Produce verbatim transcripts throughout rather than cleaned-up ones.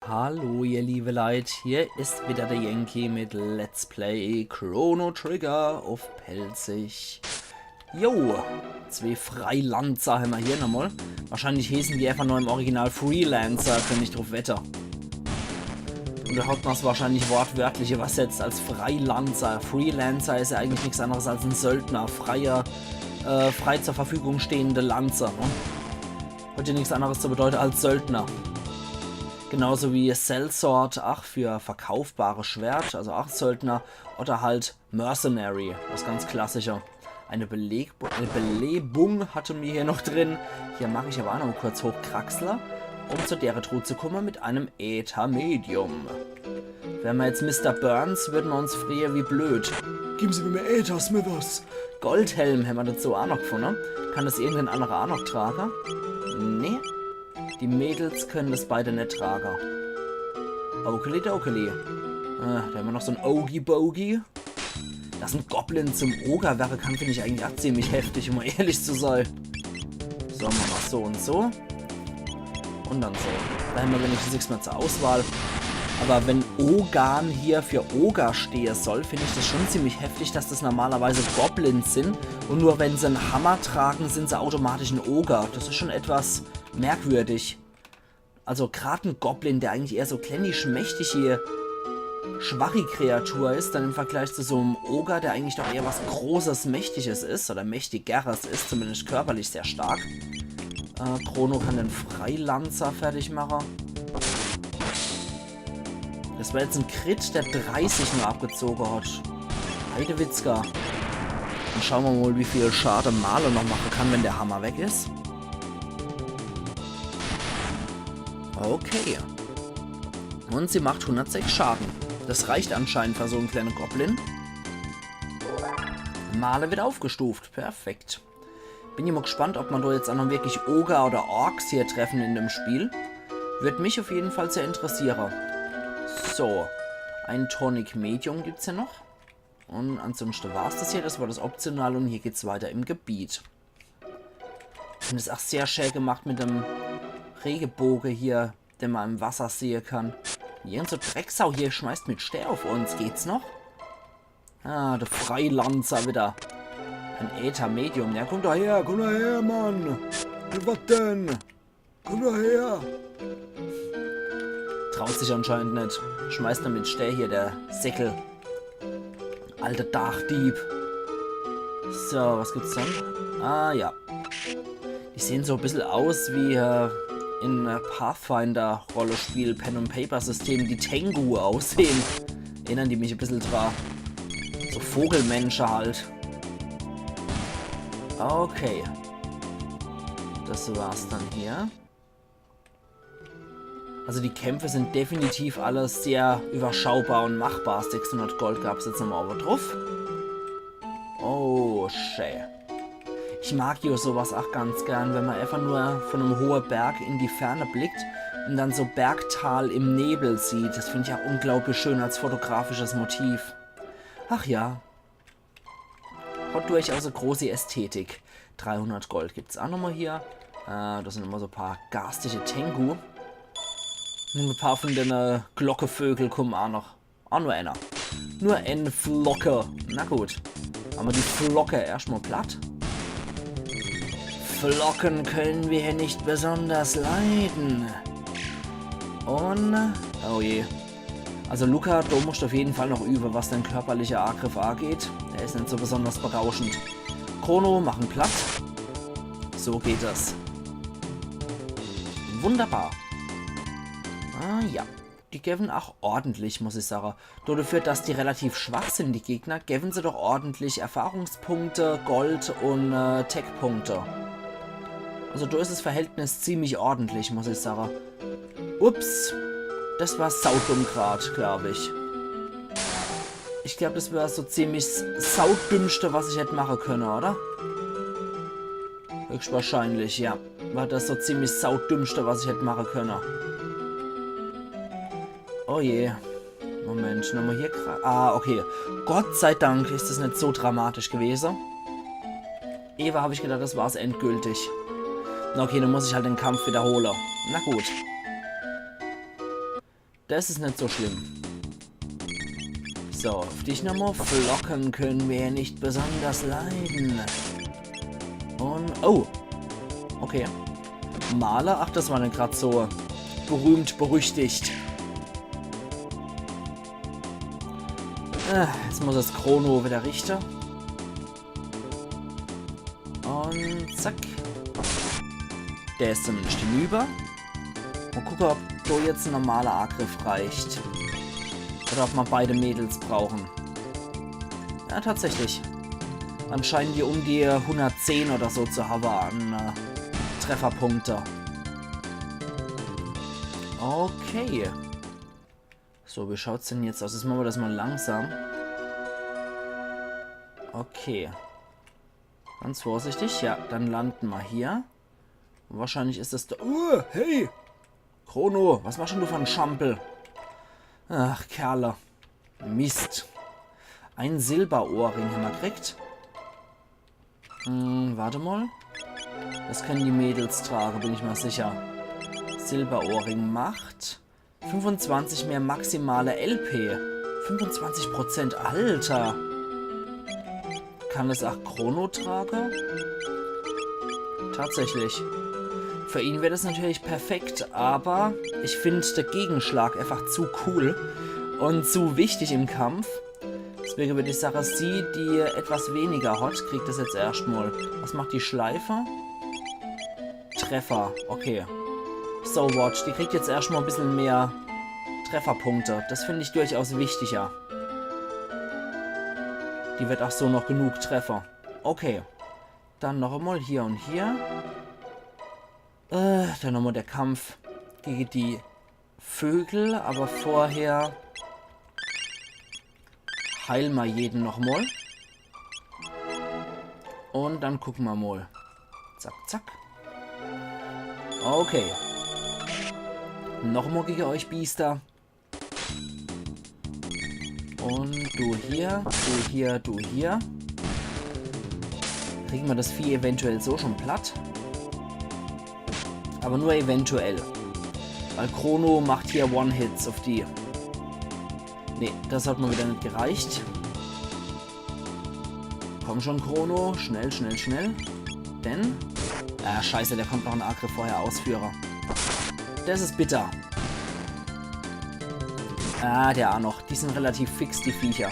Hallo, ihr liebe Leit, hier is wieder der Yankee mit Let's Play Chrono Trigger uff Pälzisch. Jo, zwee Freilanzer hämmer hier nochmol. Wahrscheinlich heeßen die einfach nur im Original Freelancer, könnt ich druff wette. Un do hat mer's wahrscheinlich wortwörtlich übersetzt als Freilanzer. Freelancer is ja eigentlich nix anderes als en Söldner, freier, äh, frei zur Verfügung stehende Lanze, ne? Hat ja nix anderes zu bedeute als Söldner. Genauso wie Sellsword, ach, für verkaufbares Schwert, also ach Söldner, oder halt Mercenary, das ganz klassische. Eine Beleg-, eine Belebung hatte mir hier noch drin. Hier mag ich aber auch noch kurz hochkraxle, um zu der Truh zu kommen mit einem Äther-Medium. Wär mer jetzt Mister Burns, würden mer uns freie wie blöd. Geben Sie mir mehr Äther, Smithers. Goldhelm hämmer dazu auch noch gefunden. Kann das irgendein anderer auch noch tragen? Nee. Die Mädels können das beide net tragen. Okeli dokeli. Äh, do hämmer noch so en Ogie Bogie. Dass en Goblin zum Oger werre kann, find ich eigentlich auch ziemlich heftig, um mal ehrlich zu sein. So, machen mer so und so. Und dann so. Do hämmer wenigstens nix mehr zur Auswahl. Aber wenn Ogan hier für Oger stehe soll, find ich das schon ziemlich heftig, dass das normalerweise Goblins sind. Und nur wenn sie en Hammer tragen, sind sie automatisch en Oger. Das is schon etwas merkwürdig. Also grad en Goblin, der eigentlich eher so kleini, schmächtige, schwachi Kreatur is, dann im Vergleich zu so em Oger, der eigentlich doch eher was Großes, Mächtiges is, oder Mächtigeres is, zumindest körperlich sehr stark. Äh, Chrono kann den Freilanzer fertig machen. Das war jetzt en Crit, der dreißig nur abgezogen hat. Heidewitzka. Dann schauen wir mal, wie viel Schaden Marle noch machen kann, wenn der Hammer weg is. Okay. Und sie macht hundertsechs Schaden. Das reicht anscheinend für so en kleinen Goblin. Marle wird aufgestuft. Perfekt. Bin ja mal gespannt, ob man da jetzt auch noch wirklich Oger oder Orks hier treffen in dem Spiel. Würd mich auf jeden Fall sehr interessieren. So, ein Tonic Medium gibt's ja noch. Und ansonsten war's das hier. Das war das Optional und hier geht's weiter im Gebiet. Und ist auch sehr schön gemacht mit dem Regeboge hier, den man im Wasser sehen kann. Irgend so Drecksau hier schmeißt mit Stää auf uns. Geht's noch? Ah, der Freilanzer wieder. Ein Äther-Medium. Ja, komm doch her, komm doch her, Mann. Du, was denn? Komm doch her. Traut sich anscheinend net. Schmeißt er mit Stää hier, der Säckel. Alter Dachdieb. So, was gibt's dann? Ah, ja. Die sehen so e bissel aus wie, äh, in, äh, Pathfinder Rollenspiel Pen and Paper System, die Tengu aussehen. Erinnern die mich e bissel dra. So Vogelmensche halt. Okay. Das war's dann hier. Also die Kämpfe sind definitiv alle sehr überschaubar und machbar. Sechshundert Gold gab's jetzt nochmal oben drauf. Oh, schä. Ich mag jo sowas auch ganz gern, wenn man einfach nur von einem hohen Berg in die Ferne blickt und dann so Bergtal im Nebel sieht. Das find ich auch unglaublich schön als fotografisches Motiv. Ach ja. Hat durchaus e große Ästhetik. Dreihundert Gold gibt's auch nochmal hier. Äh, das sind immer so e paar garstige Tengu. Und e paar von den, äh, Glockevögel kommen auch noch. Ah, nur einer. Nur en Flocke. Na gut. Haben wir die Flocke erstmal platt. Flocken können wir hier nicht besonders leiden. Und... Oh je. Also Lucca, du musst auf jeden Fall noch üben, was dein körperlicher Angriff angeht. Der ist nicht so besonders berauschend. Chrono, machen platt. So geht das. Wunderbar. Ah ja. Die gewen auch ordentlich, muss ich sagen. Dafür, dass die relativ schwach sind, die Gegner, gewen sie doch ordentlich Erfahrungspunkte, Gold und, äh, Tech-Punkte. Also da ist das Verhältnis ziemlich ordentlich, muss ich sagen. Ups, das war saudumm grad, glaub ich. Ich glaub, das war so ziemlich s-, saudümmste, was ich hätt machen können, oder? Höchstwahrscheinlich, ja. War das so ziemlich saudümmste, was ich hätt machen können. Oh je. Moment, nochmal hier gra-, ah, okay. Gott sei Dank ist es nicht so dramatisch gewesen. Ewe hab ich gedacht, das war's endgültig. Na okay, dann muss ich halt den Kampf wiederholen. Na gut. Das is net so schlimm. So, uff dich nochmal. Flocken können wir nicht besonders leiden. Und, oh. Okay. Maler, ach, das war net grad so berühmt, berüchtigt. Äh, jetzt muss das Chrono wieder richte. Und zack. Der is zumindest hinüber. Mal gucke, ob do jetzt en normaler Agriff reicht. Oder ob ma beide Mädels brauchen. Ja, tatsächlich. Anscheinend hier um die hundertzehn oder so zu hawe an, äh, Trefferpunkte. Okay. So, wie schaut's denn jetzt aus? Jetzt mache ma das mal langsam. Okay. Ganz vorsichtig. Ja, dann lande ma hier. Wahrscheinlich is das do. Uh, hey! Chrono, was machst denn du für en Schampel? Ach, Kerle. Mist. En Silberohrring hämmer kriegt. Hm, warte mal. Das können die Mädels trage, bin ich ma sicher. Silberohrring macht fünfundzwanzig mehr maximale L P. Fünfundzwanzig Prozent, Alter. Kann es ach Chrono trage? Tatsächlich. Für ihn wär das natürlich perfekt, aber ich find de Gegenschlag einfach zu cool und zu wichtig im Kampf. Deswege würd ich sage, sie, die etwas weniger hat, kriegt das jetzt erscht mal. Was macht die Schleife? Treffer, okay. So what, die kriegt jetzt erscht mal e bissel mehr Trefferpunkte. Das find ich durchaus wichtiger. Die wird ach so noch genug treffe. Okay. Dann noch emal hier und hier. Äh, dann nochmal der Kampf gege die Vögel, aber vorher heile ma jeden nochmal. Und dann gucke ma mal. Zack, zack. Okay. Nochmal gege euch Biester. Und du hier, du hier, du hier. Kriege ma das Vieh eventuell so schon platt. Aber nur eventuell. Weil Chrono macht hier One-Hits auf die. Nee, das hat mal wieder net gereicht. Komm schon, Chrono. Schnell, schnell, schnell. Denn... Ah, scheiße, der kommt noch en Agriff vorher ausführe. Das is bitter. Ah, der ach noch. Die sind relativ fix, die Viecher.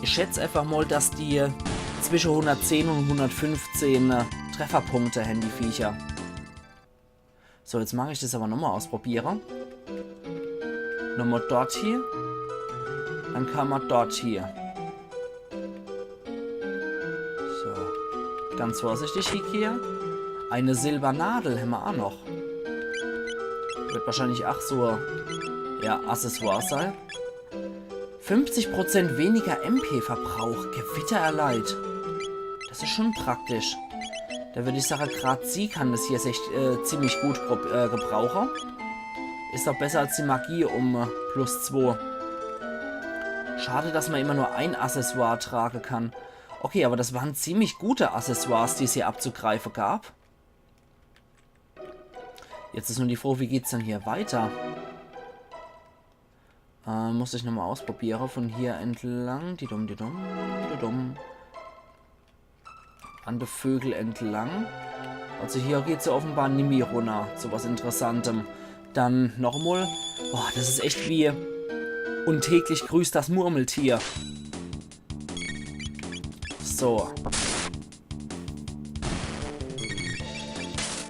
Ich schätz einfach mal, dass die zwische hundertzehn und hundertfünfzehn, äh, Trefferpunkte hän, die Viecher. So, jetzt mag ich das aber nochmal ausprobiere. Nochmal dort hier. Dann kann ma dort hier. So. Ganz vorsichtig, Hikia. Eine Silbernadel hämmer ach noch. Wird wahrscheinlich ach so, ja, Accessoire sein. Fünfzig Prozent weniger M P-Verbrauch. Gewittererleid. Das is schon praktisch. Da würd ich sage, grad sie kann das hier echt, äh, ziemlich gut prob-, äh, gebrauche. Is doch besser als die Magie um, äh, plus zwo. Schade, dass ma immer nur ein Accessoire trage kann. Okay, aber das waren ziemlich gute Accessoires, die es hier abzugreife gab. Jetzt is nur die Frage, wie geht's dann hier weiter? Äh, muss ich nochmal ausprobiere. Von hier entlang. Didum, didum, didum. An de Vögel entlang. Also hier geht's ja offenbar nimmi runner zu was Interessantem. Dann nochmal. Boah, das is echt wie und täglich grüßt das Murmeltier. So.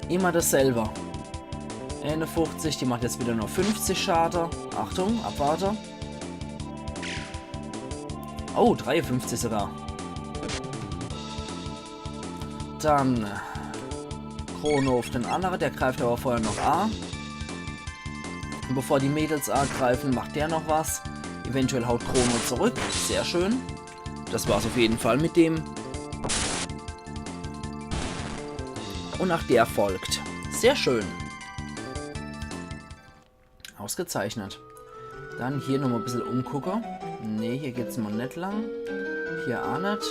Immer dasselbe. Einundfünfzig, die macht jetzt wieder nur fünfzig Schade. Achtung, abwarte. Oh, dreiundfünfzig sogar. Dann Chrono auf den anderen, der greift aber vorher noch a. Bevor die Mädels agreifen, macht der noch was. Eventuell haut Chrono zurück. Sehr schön. Das war's auf jeden Fall mit dem. Und ach der folgt. Sehr schön. Ausgezeichnet. Dann hier nochmal e bissel umgucke. Nee, hier geht's mal net lang. Hier ach net.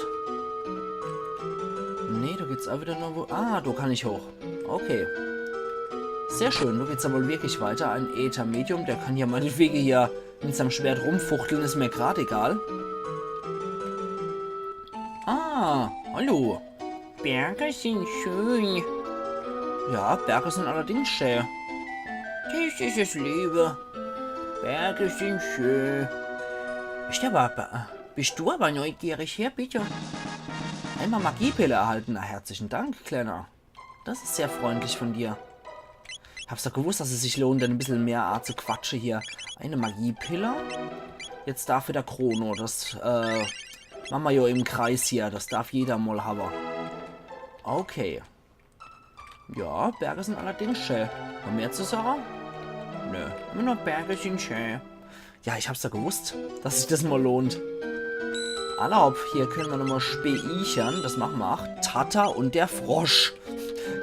Nee, da geht's auch wieder noch wo. Ah, da kann ich hoch. Okay. Sehr schön, do geht's ja wohl wirklich weiter. Ein Äther-Medium, der kann ja meinetwege hier mit seinem Schwert rumfuchteln, is mir grad egal. Ah, hallo. Berge sind schön. Ja, Berge sind allerdings schön. Das ist das Leben. Berge sind schön. Bist du aber, bist du aber neugierig? Hier, bitte. Einmal Magiepille erhalten. Na, herzlichen Dank, Kleiner. Das ist sehr freundlich von dir. Hab's doch gewusst, dass es sich lohnt, ein bisschen mehr Art zu quatsche hier. Eine Magiepille. Jetzt darf wieder Chrono. Das, äh, mache mer jo im Kreis hier. Das darf jeder mal haben. Okay. Ja, Berge sind allerdings schön. Noch mehr zu sagen? Nö, immer nur Berge sind schön. Ja, ich hab's doch gewusst, dass sich das mal lohnt. Alla hopp, hier können wir nochmal speichern. Das machen wir auch. Tata und der Frosch.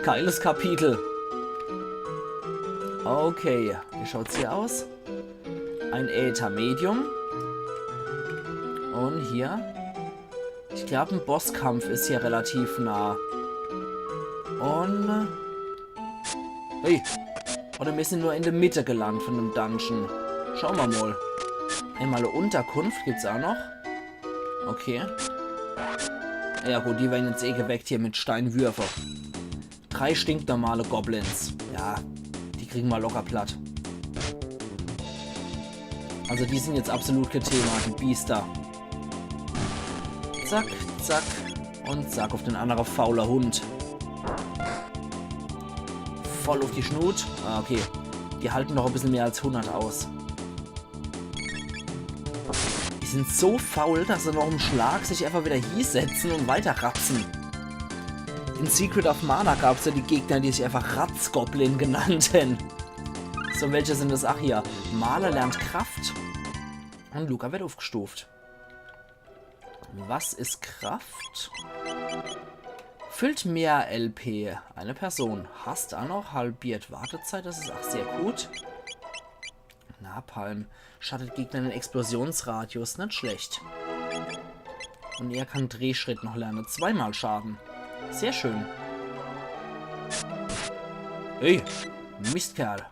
Geiles Kapitel. Okay, wie schaut's hier aus? Ein Äther-Medium. Und hier? Ich glaub, ein Bosskampf ist hier relativ nah. Und... Hey! Oder wir sind nur in der Mitte gelandet von dem Dungeon. Schauen wir mal. Einmal eine Unterkunft gibt's auch noch. Okay. Ja gut, die werden jetzt eh geweckt hier mit Steinwürfe. Drei stinknormale Goblins. Ja, die kriegen wir locker platt. Also die sind jetzt absolut kein Thema, die Biester. Zack, zack und zack auf den anderen fauler Hund. Voll auf die Schnut. Ah, okay. Die halten noch ein bisschen mehr als hundert aus. Die sind so faul, dass sie noch im Schlag sich einfach wieder hiesetzen und weiter ratzen. In Secret of Mana gab's ja die Gegner, die sich einfach Ratzgoblin genannt haben. So welche sind das? Ach hier. Marle lernt Kraft. Und Lucca wird aufgestuft. Was ist Kraft? Füllt mehr L P. Eine Person. Hast auch noch halbiert Wartezeit. Das ist auch sehr gut. Napalm. Schadet Gegner den Explosionsradius. Nicht schlecht. Und er kann Drehschritt noch lernen. Zweimal Schaden. Sehr schön. Hey, Mistkerl.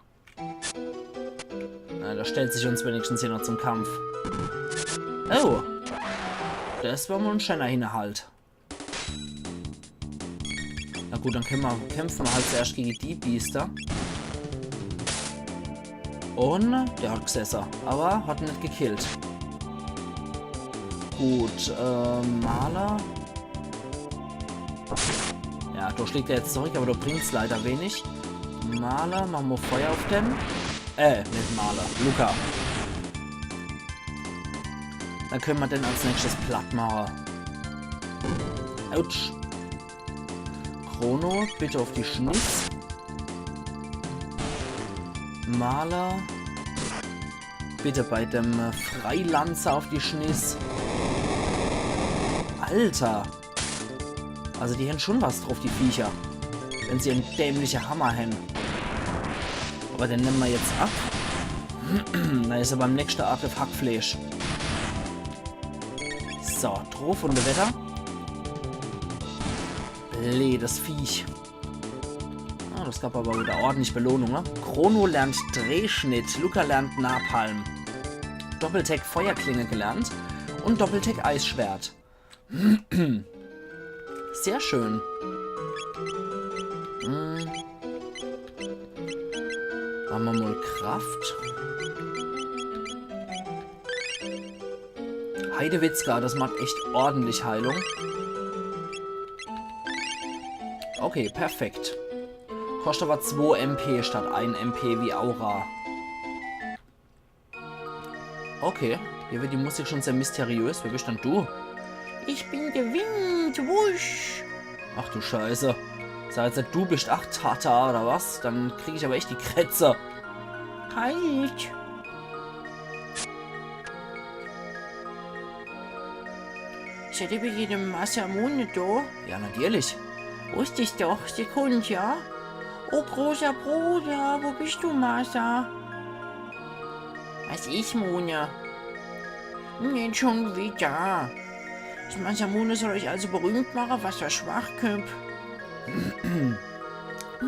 Na, da stellt sich uns wenigstens hier noch zum Kampf. Oh. Das war mal ein schöner Hinterhalt. Na gut, dann kämpfen wir, kämpfen wir halt zuerst gegen die Biester. Und der hat gesessen, aber hat nicht gekillt. Gut, äh, Marle. Ja, da schlägt er jetzt zurück, aber da bringt's leider wenig. Marle, machen wir Feuer auf den. Äh, nicht Marle, Lucca. Dann können wir den als nächstes platt machen. Autsch. Chrono, bitte auf die Schniss. Marle, bitte bei dem, äh, Freilanzer auf die Schniss. Alter. Also die haben schon was drauf, die Viecher. Wenn sie einen dämlichen Hammer haben. Aber den nehmen wir jetzt ab. Dann ist er beim nächsten Angriff Hackfleisch. So, drauf und weiter. Bleedes Viech. Ah, das gab aber wieder ordentlich Belohnung, ne? Chrono lernt Drehschnitt, Lucca lernt Napalm. Doppeltech Feuerklinge gelernt und Doppeltech Eisschwert. Sehr schön. Hm. Machen wir mal Kraft. Heidewitzka, das macht echt ordentlich Heilung. Okay, perfekt. Kostet aber zwei M P statt ein M P wie Aura. Okay, hier wird die Musik schon sehr mysteriös. Wer bist denn du? Ich bin der Wind, wusch. Ach du Scheiße. Sag jetzt, du bist ach Tata, oder was? Dann krieg ich aber echt die Krätze. Halt. Seid ihr bei jedem Masamune da? Ja, natürlich. Wusst ich doch, sie kommt, ja? Oh, großer Bruder, wo bist du, Masa? Was ist, Mune? Nicht schon wieder. Das Masamune soll euch also berühmt machen, was für Schwachköpfe.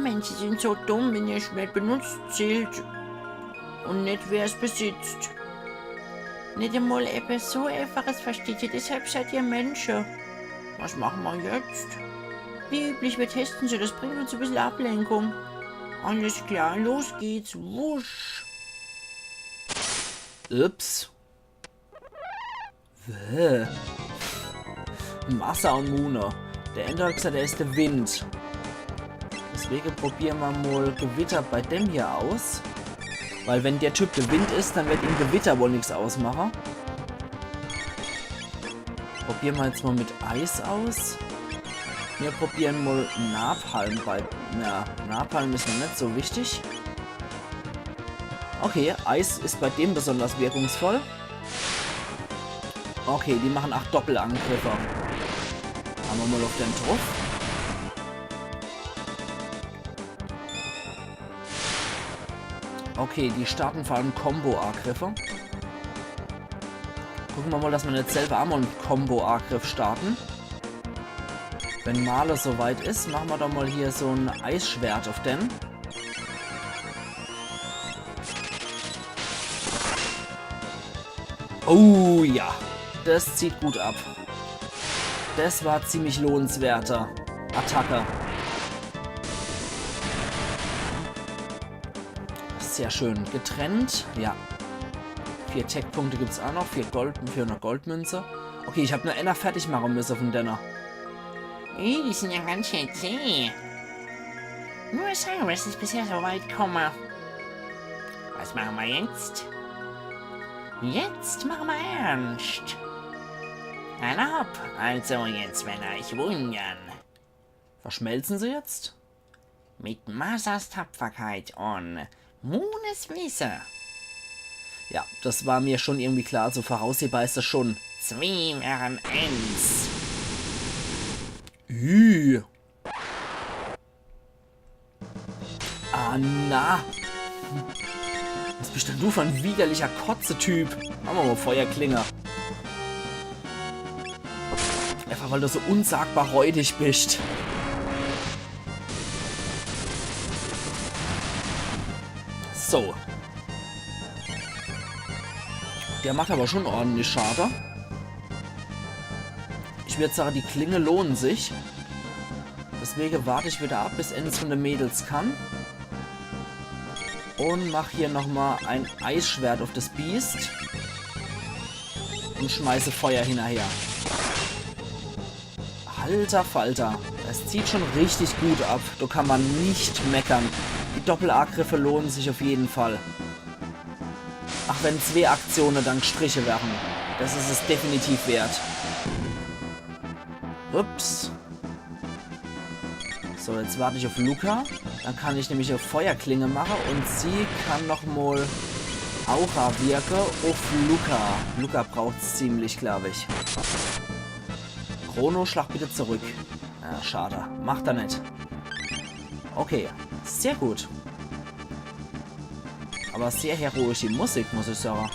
Mensche sin so dumm, wenn ihr Schwert benutzt, zählt un net, wer's besitzt. Net emol ebbes so Eefaches versteht ihr, deshalb seid ihr Mensche. Was mache mer jetzt? Wie üblich, wir testen se, das bringt uns e bissel Ablenkung. Alles klar, los geht's. Wusch. Ups. Wäh. Massa un Mune. Der Ender hat gesagt, er is de Wind. Deswege probiere mer mol Gewitter bei dem hier aus. Weil wenn der Typ de Wind is, dann werd ihm Gewitter wohl nix ausmache. Probiere mer jetzt mol mit Eis aus. Mir probiere mol Napalm bei... Na, Napalm is noch net so wichtig. Okay, Eis is bei dem besonders wirkungsvoll. Okay, die mache acht Doppelangriffe. Hammer mol uff den druff. Okay, die starte vor allem Combo-Agriffe. Gucke mer mol, dass mer net selwer emol en Combo-Agriff starte. Wenn Marle so weit is, mache mer doch mol hier so en Eisschwert uff den. Oh ja, das zieht gut ab. Das war ziemlich lohnenswerte Attacke. Sehr schön. Getrennt. Ja. Vier Tech-Punkte gibt's auch noch. Vier Gold, vierhundert Goldmünze. Okay, ich hab nur einer fertig mache müsse von denne. Ey, die sind ja ganz schön zäh. Nur Cyrus ist bisher so weit gekommen. Was machen wir jetzt? Jetzt machen wir ernst. Alla hopp, also jetzt, wenn euch wundern. Verschmelzen sie jetzt? Mit Massas Tapferkeit und Munes Wisse. Ja, das war mir schon irgendwie klar, so voraussehbar ist das schon. Zwei wären eins. Ü. Ah, na. Was bist denn du für ein widerlicher Kotze-Typ? Mache mer mol Feuerklinge. Einfach weil du so unsagbar räudig bist. So. Der macht aber schon ordentlich Schade. Ich würd sagen, die Klinge lohnen sich. Deswege wart ich wieder ab, bis eens von de Mädels kann. Und mach hier nochmal ein Eisschwert auf das Biest. Und schmeiße Feuer hinterher. Alter Falter. Das zieht schon richtig gut ab. Da kann man nicht meckern. Die Doppelagriffe lohnen sich auf jeden Fall. Ach, wenn zwei Aktionen dann gestriche wären. Das ist es definitiv wert. Ups. So, jetzt warte ich auf Luca. Dann kann ich nämlich eine Feuerklinge machen und sie kann nochmal Aura wirke auf Luca. Luca braucht's ziemlich, glaub ich. Chrono, schlag bitte zurück. Ah, schade. Macht er net. Okay, sehr gut. Aber sehr heroische Musik, muss ich sagen.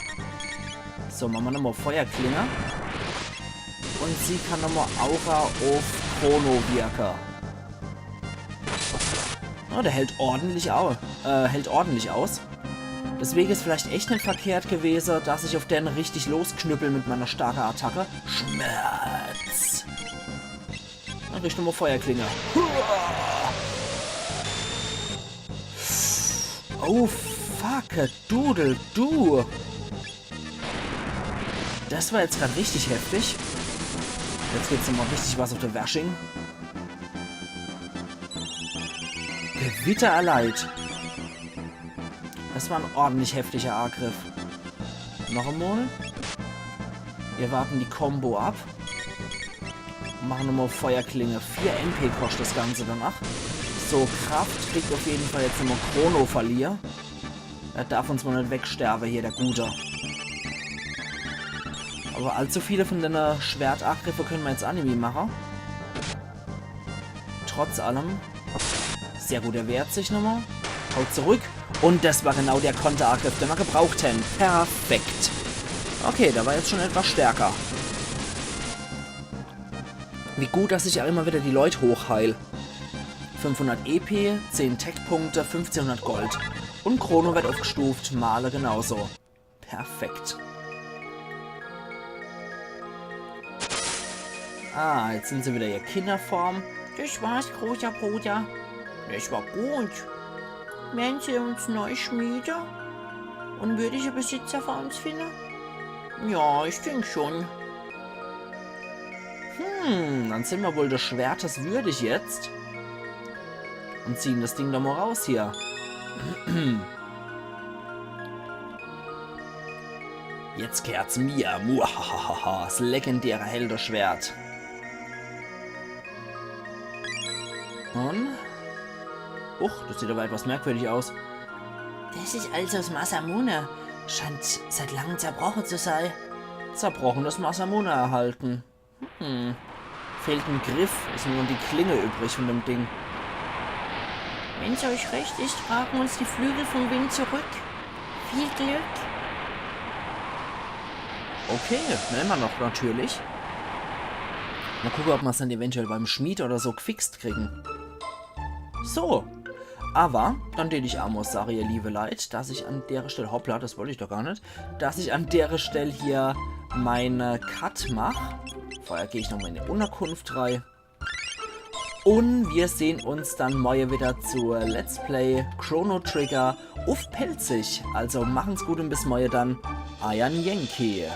So, machen wir nochmal Feuerklinge. Und sie kann nochmal Aura auf Chrono wirken. Oh, der hält ordentlich au äh, hält ordentlich aus. Deswegen ist vielleicht echt nicht verkehrt gewesen, dass ich auf den richtig losknüppel mit meiner starken Attacke. Schmerz. Dann kriegst du mal Feuerklinge. Hua! Oh, fuck, Doodle, du. Das war jetzt grad richtig heftig. Jetzt gibt's nochmal richtig was auf der Wersching. Gewitter erleid. Das war ein ordentlich heftiger Angriff. Noch einmal. Wir warten die Combo ab. Und machen nochmal Feuerklinge. Vier M P kostet das Ganze danach. So, Kraft kriegt auf jeden Fall jetzt nochmal Chrono verliehen. Er darf uns mal nicht wegsterben hier, der Gute. Aber allzu viele von den Schwertangriffe können wir jetzt auch nicht mehr machen. Trotz allem. Sehr gut, er wehrt sich nochmal. Haut zurück. Und das war genau der Konterangriff, den wir gebraucht haben. Perfekt. Okay, der war jetzt schon etwas stärker. Wie gut, dass ich auch immer wieder die Leute hochheil. Fünfhundert E P, zehn Tech-Punkte, fünfzehnhundert Gold. Und Chrono wird aufgestuft, Marle genauso. Perfekt. Ah, jetzt sind se wieder in Kinnerform. Das war's, großer Bruder. Das war gut. Werden se uns neu schmiede? Und würdige Besitzer für uns finde? Ja, ich denk schon. Hm, dann sind wir wohl des Schwertes würdig jetzt. Und ziehen das Ding doch mal raus hier. Jetzt gehört's mir. Muahahaha, das legendäre Heldeschwert. Und? Uch, das sieht aber etwas merkwürdig aus. Das ist also das Masamune. Scheint seit langem zerbrochen zu sein. Zerbrochenes Masamune erhalten. Hm. Fehlt ein Griff, ist nur noch die Klinge übrig von dem Ding. Wenn's euch recht ist, tragen uns die Flügel vom Wind zurück. Viel Glück. Okay, nehmen wir noch natürlich. Mal gucken, ob wir's dann eventuell beim Schmied oder so gefixt kriegen. So. Aber dann tät ich aa mol sage, ihr liebe Leit, dass ich an dere Stell, hoppla, das wollt ich doch gar net, dass ich an dere Stell hier meine Cut mach. Vorher geh ich nochmal in die Unterkunft rei. Und wir sehen uns dann morje wieder zur Let's Play Chrono Trigger uff Pälzisch. Also machen's gut und bis morje dann. Eier Yankee.